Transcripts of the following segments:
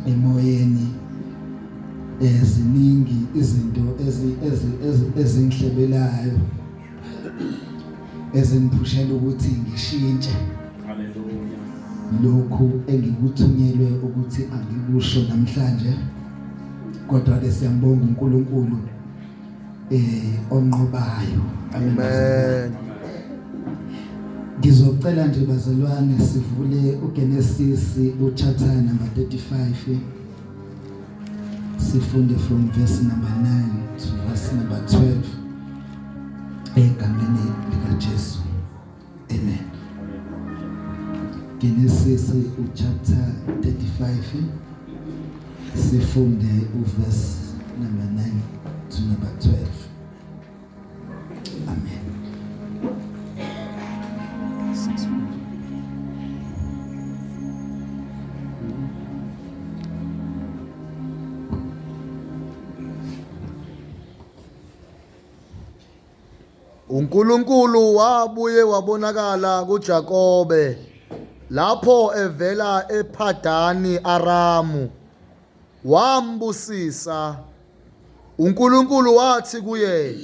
Emoyeni eziningi izinto ezingihlebelayo ezingiphushela ukuthi ngishintshe. Haleluya. Lokhu engikuthunyelwe ukuthi angikusho namhlanje, kodwa ke siyambonga uNkulunkulu onqobayo. Amen. Ngizocela nje bazalwane sivule uGenesis uchapter number 35, sifunde from verse number 9 to verse number 12 egameni lika Jesu. Amen. Genesis uchapter 35, sifunde uverse number 9 to number 12. Amen. UNkulunkulu wabuye wabonakala kuJakobe lapho evela ePhadani Aramu, wambusisa. UNkulunkulu wathi kuye,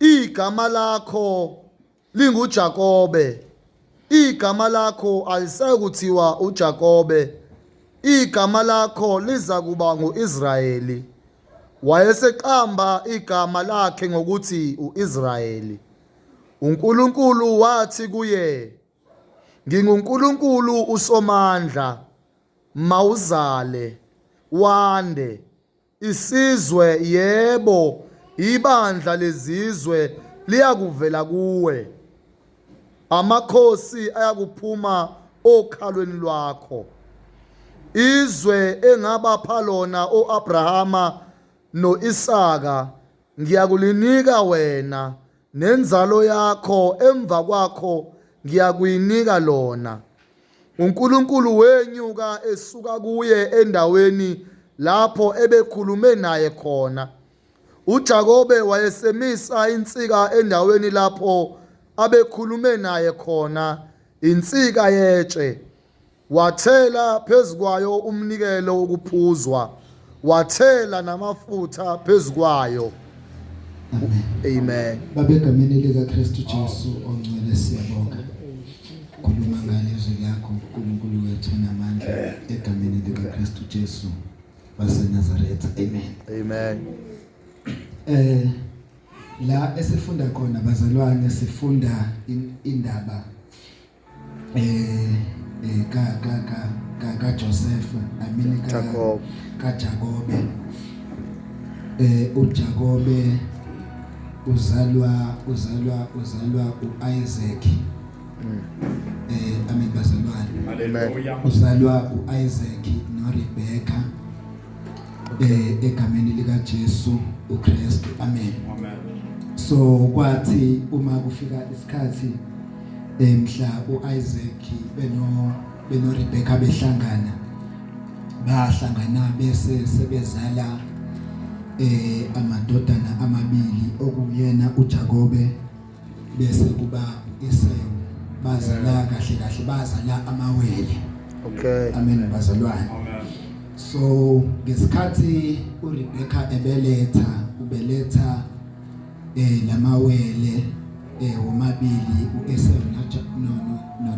igama lakho linguJakobe, igama lakho alisayikuthiwa uJakobe, igama lakho liza kuba nguIsrayeli. Wayeseqamba igama lakhe ngokuthi uIsrayeli. UNkulunkulu wathi kuye, nginguNkulunkulu uSomandla, mawuzale, wande, isizwe, yebo, ibandla lezizwe liyakuvela kuwe. Amakhosi ayakuphuma okhalweni lwakho. Izwe engabapha lona oAbrahama noIsaka ngiyakulinika wena nenzalo yakho emva kwakho ngiyakuyinika lona. UNkulunkulu wenyuka esuka kuye endaweni lapho ebekhulume naye khona. UJakobe wayesemisa insika endaweni lapho abekhulume naye khona, insika yetshe. Wathela phezu kwayo umnikelo wokuphuzwa, wathela namafutha phezu kwayo. Amen. Amen. Baba, egameni likaKristu Jesu ongcwele, siyabonga. Khuluma ngalezwi lakho, uNkulunkulu wethu namandla, egameni likaKristu Jesu waseNazaretha. Amen. Amen. La esifunda khona bazalwane, sifunda indaba ka ka ka ka ka Joseph, I mean ka Jacob. Ka Jakobe. uJakobe uzalwa uIsaac. Amen bazalwane. Haleluya. Uzalwa uIsaac noRebecca egameni lika Jesu uKristu. Amen. Amen. So kwathi uma kufika isikhathi mhla uIsaac beno Rebecca behlangana, bahlangana bese sebezala amadodana amabili, okuyena uJakobe bese kuba Esau. Bazala kahle kahle bazala amawele. Okay. Amen bazalwane. Amen. So ngesikhathi uRebecca ebeletha, ubeletha lamawele womabili, uEsau no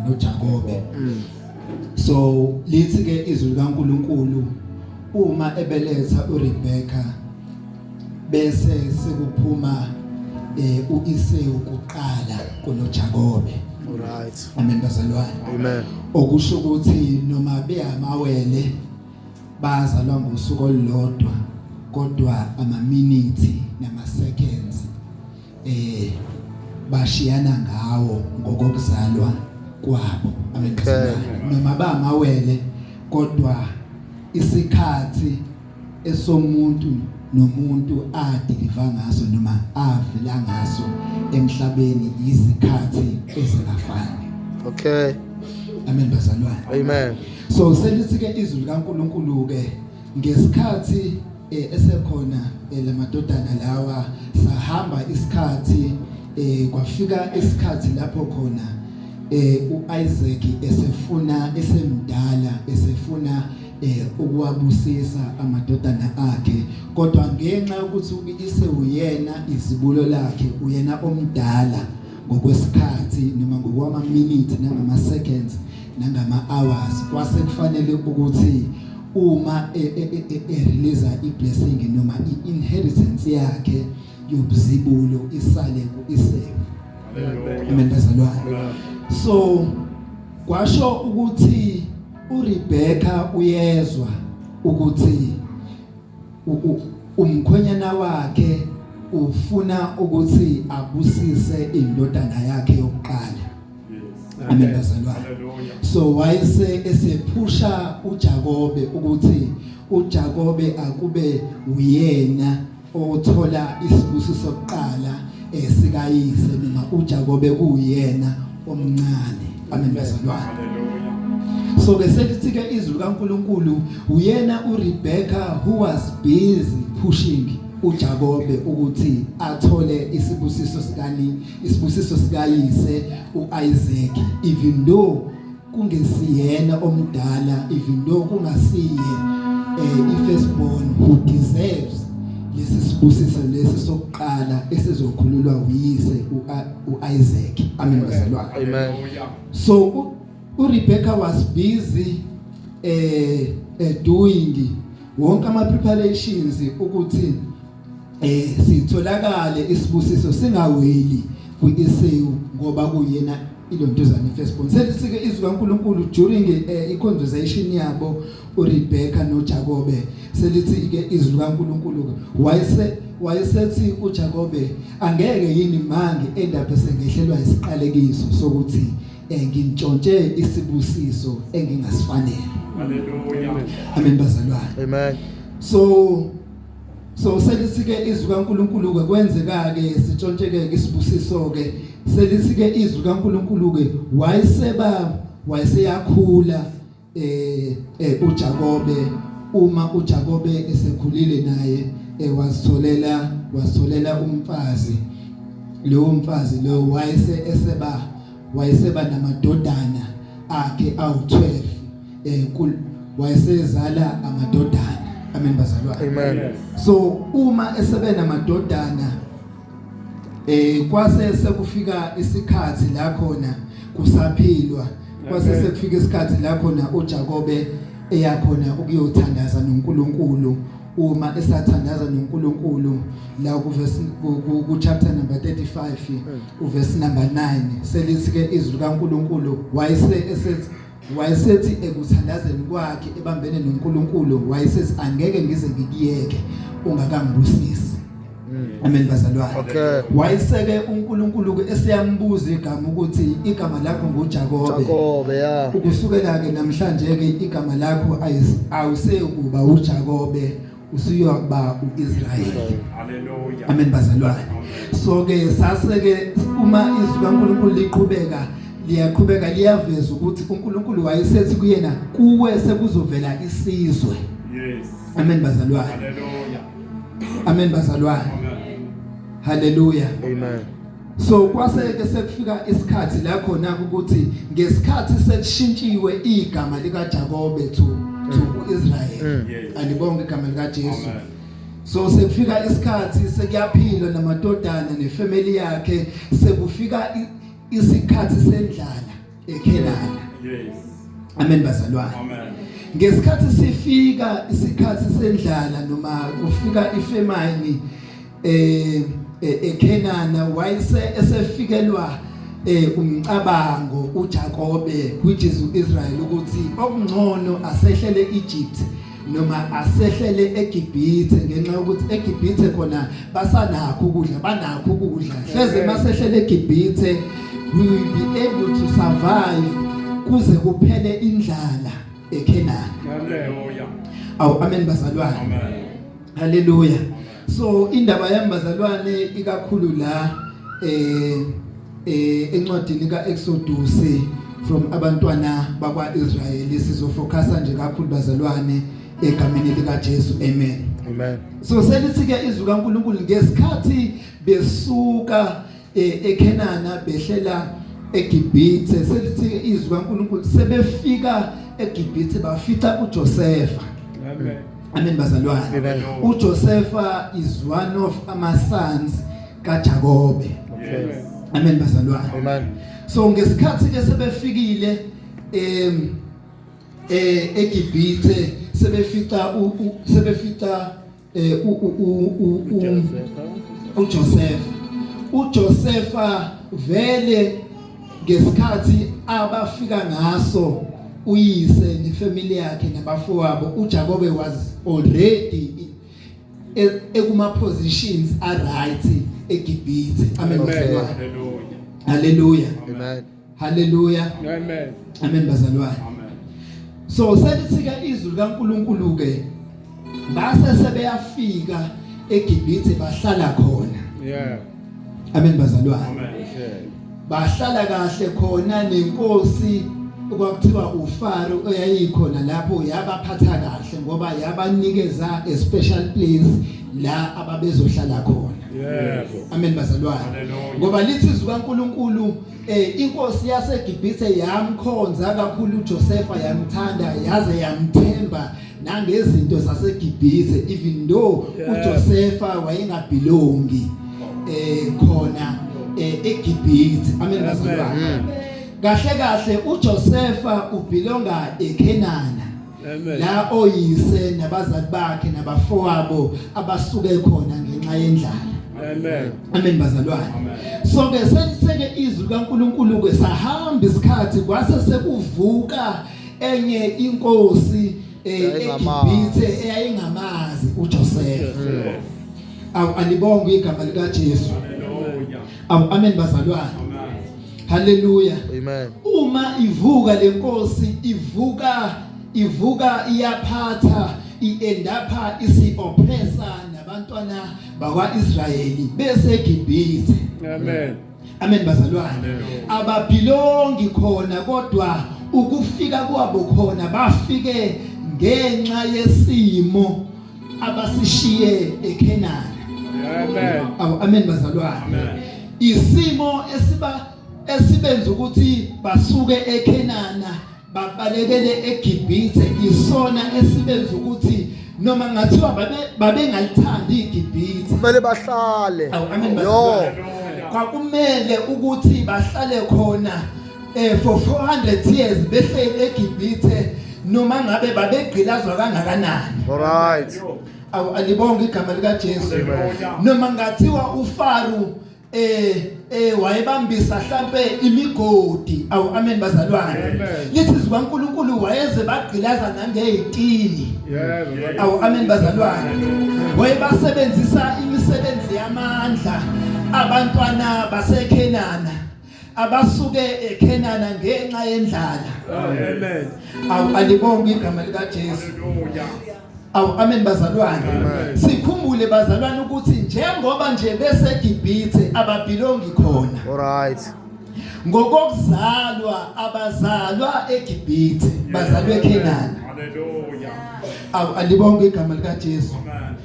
noJakobe. So lithi ke izwi likaNkuluNkulu, uma ebeletha uRebecca bese sekuphuma uEsau kuqala kunoJakobe. All right. Amen bazalwane. Amen. Okusho ukuthi noma beyamawele bazalwa ngosuku olulodwa, kodwa ama minutes nama seconds bashiyana ngawo ngokokuzalwa kwabo. Amen bazalwane. Noma bamawele, kodwa isikhathi esomuntu nomuntu adeliver ngaso noma avela ngaso emhlabeni izikhathi ezingafani. Okay. Amen bazalwane. Amen. So selithi ke izwi likaNkuluNkulu ke ngesikhathi esekhona lamadodana lawa, sahamba isikhathi, kwafika isikhathi lapho khona uIsaac esefuna, esemdala, esefuna ukuwabusisa amadodana akhe, kodwa ngenxa yokuthi uIsau uyena izibulo lakhe, uyena omdala ngokwesikhathi noma ngokwama minutes nangama seconds nangama hours, kwase kufanele ukuthi uma e-release i-blessing noma i-inheritance yakhe yobuzibulo isale ku-Esau. Amen bazalwane. So kwasho ukuthi uRebecca uyezwa ukuthi umkhwenyana wakhe ufuna ukuthi abusise indodana yakhe yokuqala. Amen bazalwane. So wayese esephusha uJakobe ukuthi uJakobe akube uyena othola isibusiso sokuqala esikayise noma uJakobe kuyena omncane. Amen bazalwane. So ke selithi ke izwi kaNkuluNkulu uyena uRebecca who was busy pushing uJakobe ukuthi athole isibusiso sikani, isibusiso sikayise uIsaac, even though kungesiyena omdala, even though kungasiye i-firstborn who deserves lesi sibusiso lesi sokuqala esizokhululwa uyise uIsaac. Amen bazalwane. Amen. So uRebecca was busy doing wonke ama preparations ukuthi sitholakale isibusiso singaweli kuEsau ngoba kuyena ilontuzana firstborn. Selithi ke izwi kaNkuluNkulu during i-conversation yabo uRebecca noJakobe, selithi ke izwi kaNkuluNkulu wayesethi uJakobe angeke yini mangi endaphe sengehlelwa isiqalekiso sokuthi ngintshontshe isibusiso engingasifanele. Hallelujah. Amen bazalwane. Amen. So selithi ke izwi kaNkuluNkulu ke kwenzeka ke sitshontsheke isibusiso ke, selithi ke izwi kaNkuluNkulu ke wayeseyakhula uJakobe. Uma uJakobe esekhulile naye wasitholela umfazi. Lowo mfazi lo wayeseba namadodana akhe awu12, wayesezala amadodana. Amen bazalwane. Amen. So uma esebe namadodana kwase sekufika isikhathi la khona kusaphilwa, kwase sekufika isikhathi la khona uJakobe eyakhona ukuyothandaza noNkulunkulu. Uma esathandaza noNkulunkulu la ku verse ku chapter number 35 uverse number 9, selithi ke izwi kaNkulunkulu wayesethi ekuthandazeni kwakhe ebambene noNkulunkulu, wayesethi angeke ngize ngikuyeke ungakangibusisi. Amen bazalwane. Okay. Wayeseke uNkulunkulu ke eseyambuza igama ukuthi igama lakho nguJakobe. Jakobe, yeah. Ukusukela ke namhlanje ke igama lakho awusekuba uJakobe, usuyokuba uIsrael. Hallelujah. Amen bazalwane. So ke saseke uma izwi kaNkulunkulu liqhubeka liyaqhubeka liyaveza ukuthi uNkulunkulu wayesethi kuyena kuwe sekuzovela isizwe. Yes. Amen bazalwane. Hallelujah. Amen bazalwane. Amen. Hallelujah. Amen. So kwase ke sekufika isikhathi la khona ukuthi ngesikhathi sekushintshiwe igama lika Jakobe to uIsrael. Yes. Alibonke igama lika Jesu. Amen. So sekufika isikhathi sekuyaphilwa namadodana nefamily yakhe, sekufika isikhathi sendlala eKhenana. Yes. Amen bazalwane. Amen. Ngesikhathi sifika isikhathi sendlala noma kufika ifamine eKhenana, wayese esefikelwa umcabango uJakobe, which is uIsrael, ukuthi okungcono asehlele Egypt noma asehlele eGibhithe, ngenxa yokuthi eGibhithe khona basanakho ukudla, banakho ukudla. Hleze masehlele eGibhithe we will be able to survive kuze kuphele indlala eKhenana. Hallelujah. Awu amen bazalwane. Amen. Hallelujah. So indaba yami bazalwane ikakhulu la encwadini kaExodus from abantwana bakwaIsrael, sizofocusa nje kakhulu bazalwane egameni lika Jesu. Amen. Amen. So selithi ke izwi kaNkuluNkulu ngesikhathi besuka eKhenana behlela eGibhithe, selithi ke izwi kaNkuluNkulu sebefika eGibhithe bafica uJosepha. Amen. Amen bazalwane. Amen. uJosepha is one of ama sons kaJakobe. Okay. Amen bazalwane. Amen. So ngesikhathi ke sebefikile eGibhithe sebefica sebefica uJoseph. uJosepha vele ngesikhathi abafika ngaso uyise nefamily yakhe nabafowabo, uJakobe was already ekuma positions a right eGibhithe. Amen. Amen. Hallelujah. Hallelujah. Amen. Hallelujah. Amen. Amen bazalwane. Amen. So selithi ke izwi likaNkuluNkulu ke base sebeyafika eGibhithe bahlala khona. Yeah. Amen bazalwane. Amen. Bahlala kahle khona nenkosi okwakuthiwa uFaro oyayikhona lapho yabaphatha kahle ngoba yabanikeza a special place la ababezohlala khona. Yebo. Amen bazalwane. Hallelujah. Ngoba lithi izwi kaNkuluNkulu inkosi yaseGibhithe yamkhonza kakhulu uJosepha, yamthanda yaze yamthemba nangezinto zaseGibhithe, even though uJosepha wayengabelongi khona eGibhithe. Amen bazalwane. Kahle kahle uJosepha ubelonga eKenana. Amen. La oyise nabazali bakhe nabafowabo abasuke khona ngenxa yendlala. Amen. Amen bazalwane. Amen. So ke selitheke izwi likaNkuluNkulu ke sahamba isikhathi kwase sekuvuka enye inkosi Eyayingamazi. eGibhithe eyayingamazi uJoseph. Awu alibonge igama lika Jesu. Hallelujah. Awu amen bazalwane. Amen. Hallelujah. Amen. Uma ivuka lenkosi ivuka iyaphatha iendapha isioppressa nabantwana bakwaIsrayeli bese eGibhithe. Amen. Amen bazalwane. Hallelujah. Ababelongi khona kodwa ukufika kwabo khona bafike ngenxa yesimo abasishiye eKenana. Amen. Awu amen bazalwane. Amen. Isimo esibenza ukuthi basuke eKenana babalekele eGibhithe isona esibenza ukuthi noma ngathiwa babengalithandi iGibhithe Kumele bahlale. Awu amen Yo. bazalwane. Kwakumele ukuthi bahlale khona for 400 years behleli eGibhithe noma ngabe babegqilazwa kangakanani. All right. Awu alibonge igama lika Jesu. Hallelujah. Noma ngathiwa uFaro wayebambisa mhlambe imigodi. Awu amen bazalwane. Amen. Lithi izwi kaNkuluNkulu wayeze bagqilaza nangezitini. Yebo. Awu amen bazalwane. Wayebasebenzisa imisebenzi yamandla abantwana baseKenana abasuke eKenana ngenxa yendlala. Amen. Awu alibonge igama lika Jesu. Hallelujah. Awu amen bazalwane. Amen. Sikhumbule bazalwane ukuthi njengoba nje beseGibhithe ababelongi khona. All right. Ngokokuzalwa abazalwa eGibhithe, bazalwe eKenana. Hallelujah. Awu alibonge igama lika Jesu. Amen.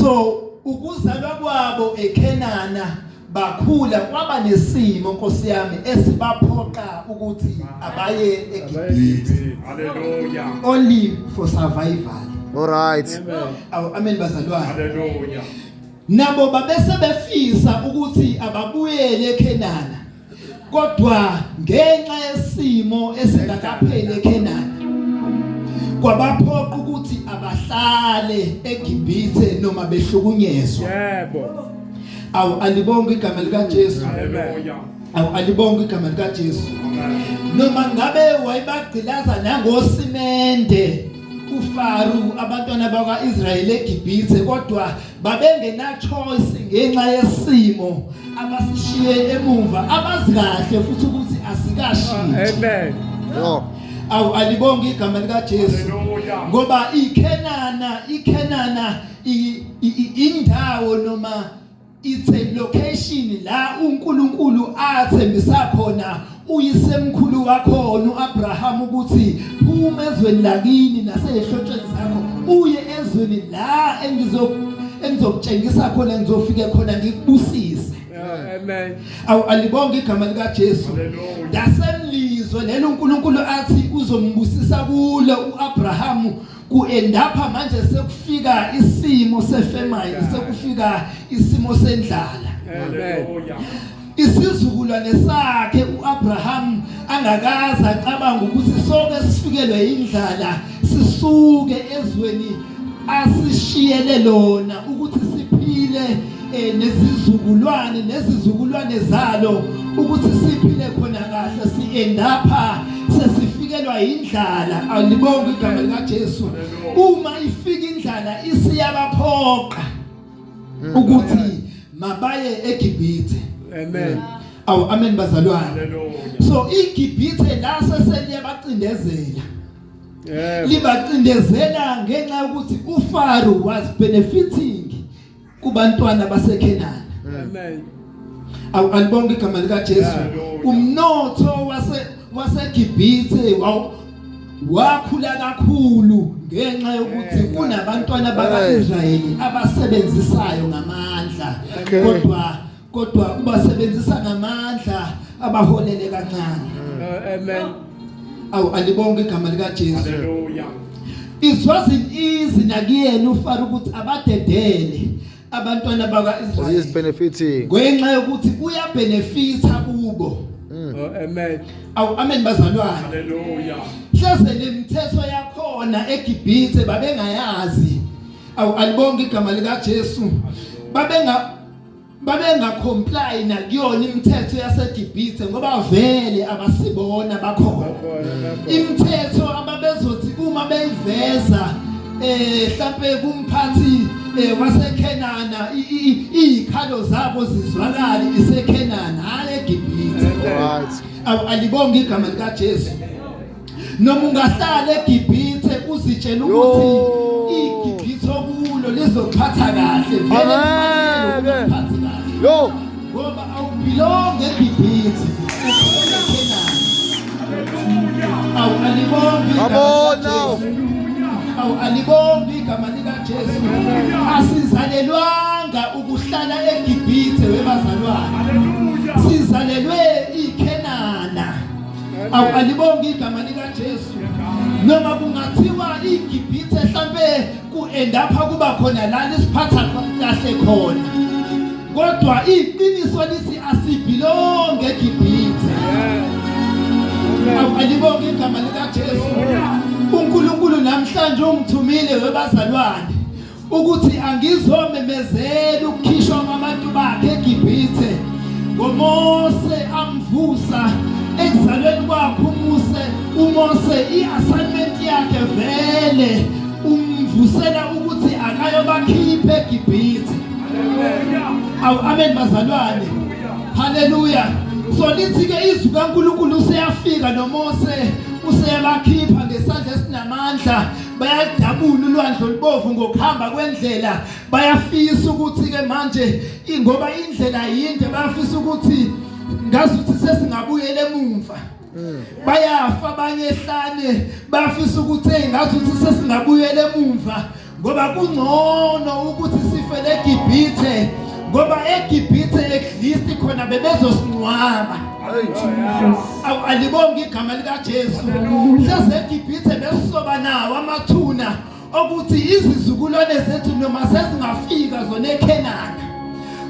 So ukuzalwa kwabo eKenana bakhula kwaba nesimo Nkosi yami esibaphoqa ukuthi abaye eGibhithe Hallelujah. only for survival. All right. Awu amen bazalwane. Hallelujah. Nabo babese befisa ukuthi ababuyele eKenana kodwa ngenxa yesimo esingakapheli eKenana kwabaphoqa ukuthi abahlale eGibhithe noma behlukunyezwa. Yebo. Awu alibonge igama lika Jesu. Hallelujah. Awu alibonge igama lika Jesu. Amen. Noma ngabe wayebagqilaza nangosimende uFaro abantwana bakwaIsrayeli eGibhithe kodwa babengena choice ngenxa yesimo abasishiye emuva abazi kahle futhi ukuthi asikashintshi. Amen. Yo. Awu alibonge igama lika Jesu. Hallelujah. Ngoba iKenana indawo noma it's a location la uNkulunkulu athembisa khona uyisemkhulu wakhona uAbraham ukuthi phuma ezweni lakini nasezihlotsheni zakho uye ezweni la engizokutshengisa khona, ngizofike khona ngikubusise. Amen. Awu alibonge igama lika Jesu. Hallelujah. Dasemlizwe lizwe lelo uNkulunkulu athi uzombusisa kulo uAbraham kuendapha manje sekufika isimo sefamine sekufika isimo sendlala. Hallelujah. Isizukulwane sakhe uAbraham angakaze acabanga ukuthi soke sifikelwe indlala sisuke ezweni asishiyele lona ukuthi siphile eh, nezizukulwane nezizukulwane zalo ukuthi siphile khona kahle siendapha sesifikelwa indlala. Alibonge igama likaJesu. Uma ifika indlala isiyabaphoqa ukuthi mabaye eGibhithe. Amen. Awu amen bazalwane. Hallelujah. So iGibhithe la seseliyabacindezela. Yebo. Libacindezela ngenxa yokuthi uFaro was benefiting kubantwana baseKenani. Amen. Awu alibonke igama likaJesu. Hallelujah. Umnotho wase waseGibhithe wakhula kakhulu ngenxa yokuthi kunabantwana bakaIsrayeli abasebenzisayo ngamandla Okay. kodwa ubasebenzisa ngamandla abaholele kancane. Amen. Awu alibonke igama likaJesu. Hallelujah. It wasn't easy nakuyena uFaro ukuthi abadedele abantwana Was he is bakaIsrayeli benefiting. ngenxa yokuthi uyabenefitha kubo. Oh, amen. Awu amen bazalwane. Hallelujah. Hleze lemithetho yakhona eGibhithe babengayazi. Awu alibonke igama likaJesu. Babenga comply nakuyona imithetho yaseGibhithe ngoba vele abasibona bakhona. Bakhona bakhona. Imithetho ababezothi uma beyiveza mhlambe kumphathi waseKenana izikhalo zabo zizwakala iseKenana hayi eGibhithe. All right. Awu alibonge igama likaJesu. Noma ungahlala eGibhithe uzitshela ukuthi Yo. iGibhithe okulo lizophatha kahle vele Amen. kufanele ukuphathe kahle. Yo. Ngoba awubelong eGibhithe ukhona eKenani. Awu alibonge Come igama on now. likaJesu. Awu alibonge igama likaJesu. Asizalelwanga ukuhlala eGibhithe webazalwane. Hallelujah. Sizalelwe iKenana. Awu alibonge igama likaJesu. Noma kungathiwa iGibhithe mhlambe kuendapha kuba khona la lisiphatha kahle khona. Kodwa iqiniso lithi asibelong eGibhithe. Awu alibonge igama likaJesu. uNkulunkulu namhlanje ungithumile webazalwane ukuthi angizomemezela ukukhishwa kwabantu bakhe eGibhithe ngoMose amvusa ekuzalweni kwakhe uMose. uMose iassignment yakhe vele umvusela ukuthi akayobakhipha eGibhithe. Hallelujah. Awu amen bazalwane. Haleluya. So lithi ke izwi kaNkuluNkulu useyafika noMose useyabakhipha ngesandla esinamandla bayadabula ulwandle olubovu ngokuhamba kwendlela bayafisa ukuthi ke manje ngoba indlela yinde bayafisa ukuthi ngazuthi sesingabuyela emumva. Bayafa abanye ehlane bafisa ukuthi hey ngazuthi sesingabuyela emumva ngoba kungcono ukuthi sifele eGibhithe ngoba eGibhithe at least khona bebezosingcwaba. Awu alibonge igama likaJesu. Hleze eGibhithe besisoba nawo amathuna okuthi izizukulwane zethu noma sezingafika zona eKenana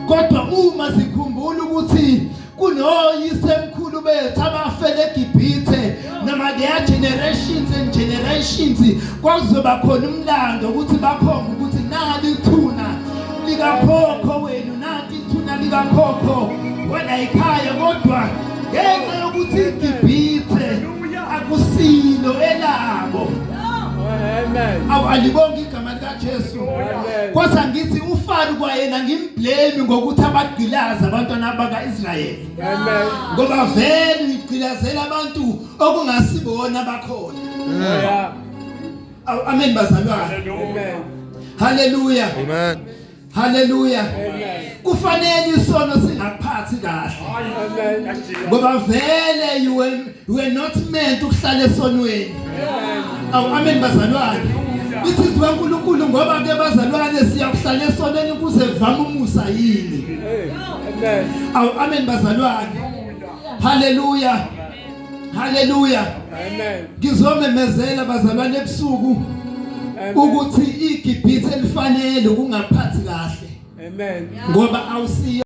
kodwa uma zikhumbula ukuthi kunoyisemkhulu bethu abafele eGibhithe noma their generations and generations kwakuzoba khona umlando ukuthi bakhombe ukuthi nali ithuna likakhokho wenu nanti ithuna likakhokho wena ekhaya kodwa ngenxa yokuthi iGibhithe akusilo elabo. Amen. Awu alibonge igama likaJesu. Amen. Kodwa ngithi uFaro kwayena ngimblame ngokuthi abagqilaza abantwana bakaIsrayeli. Amen. Ngoba vele igqilazela abantu okungasibona bakhona. Yeah. Awu amen bazalwane. Amen. Haleluya. Amen. Haleluya. Amen. Kufanele isono singakuphathi kahle. Amen. Ngoba vele you were not meant ukuhlala esonweni. Awu amen bazalwane. Ithi izwi kaNkuluNkulu ngoba ke bazalwane siyakuhlala esonweni kuze kuvame umusa yini. Hey. Amen. Awu amen bazalwane. Haleluya. Haleluya. Amen. Ngizomemezela bazalwane ebusuku Amen. ukuthi iGibhithe elifanele ukungaphathi kahle Amen. ngoba awusiyo